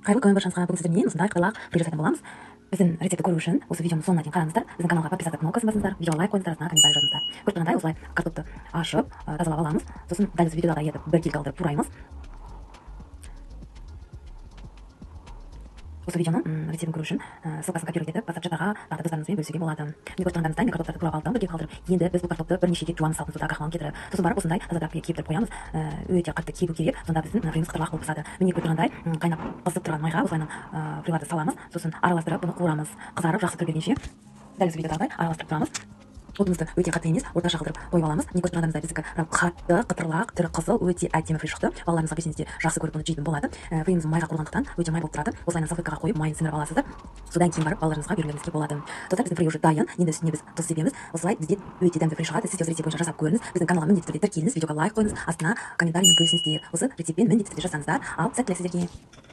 Қайырлы күн баршаңызға. Бүгін сіздермен осындай қытырлақ фри жасайтын боламыз. Біздің рецептті көру үшін осы видеоның соңына дейін қараңыздар. Біздің каналға подписаться кнопкасын басыңыздар, видеоға лайк қойыңыздар, астына комментарий жазыңыздар. Көріп тұрғандай осылай картопты ашып, тазалап аламыз. Сосын дәл осы видеодағыдай етіп бір келі қалдырып тураймыз. Осы видеоның рецептін көру үшін ссылкасын копировать етіп, WhatsApp чаттарға, тағы да достарыңызбен бөлісуге болады. Міне көріп тұрғандарыңыздай мен картоптарды турап алдым, бірге қалдырып. Енді біз бұл картопты бірнеше рет жуамыз салқын суда крахмалын кетіріп. Сосын барып осындай таза тряпкаға кептіріп қоямыз. Өте қатты кебу керек, сонда біздің фриіміз қытырлақ болып пысады. Міне көріп тұрғандай, қайнап қызып тұрған майға осылайынан фриларды саламыз. Сосын араластырып бұны қуырамыз. Қызарып жақсы түргенше дәл осы видеодағыдай араластырып тұрамыз. Отымызды өте қатты емес, орташа қылдырып қойып аламыз. Міне көріп тұрғандарыңыздай біздікі прям қатты, қытырлақ, түрі қызыл, өте әдемі фри шықты. Балаларыңызға берсеңіз де жақсы көріп бұны жейтін болады. Фриіміз майға қуырғандықтан өте май болып тұрады. Осылайынан салфеткаға қойып майын сіңіріп аласыздар. Содан кейін барып балаларыңызға берулеріңізге болады. Достар, біздің фри уже дайын. Енді үстіне біз тұз себеміз. Осылай бізде өте дәмді фри шығады. Сіз де осы рецепт бойынша жасап көріңіз. Біздің каналға міндетті түрде тіркеліңіз, видеоға лайк қойыңыз, астына комментариймен бөлісіңіздер. Осы рецептпен міндетті түрде жасаңыздар. Ал сәттілік сіздерге.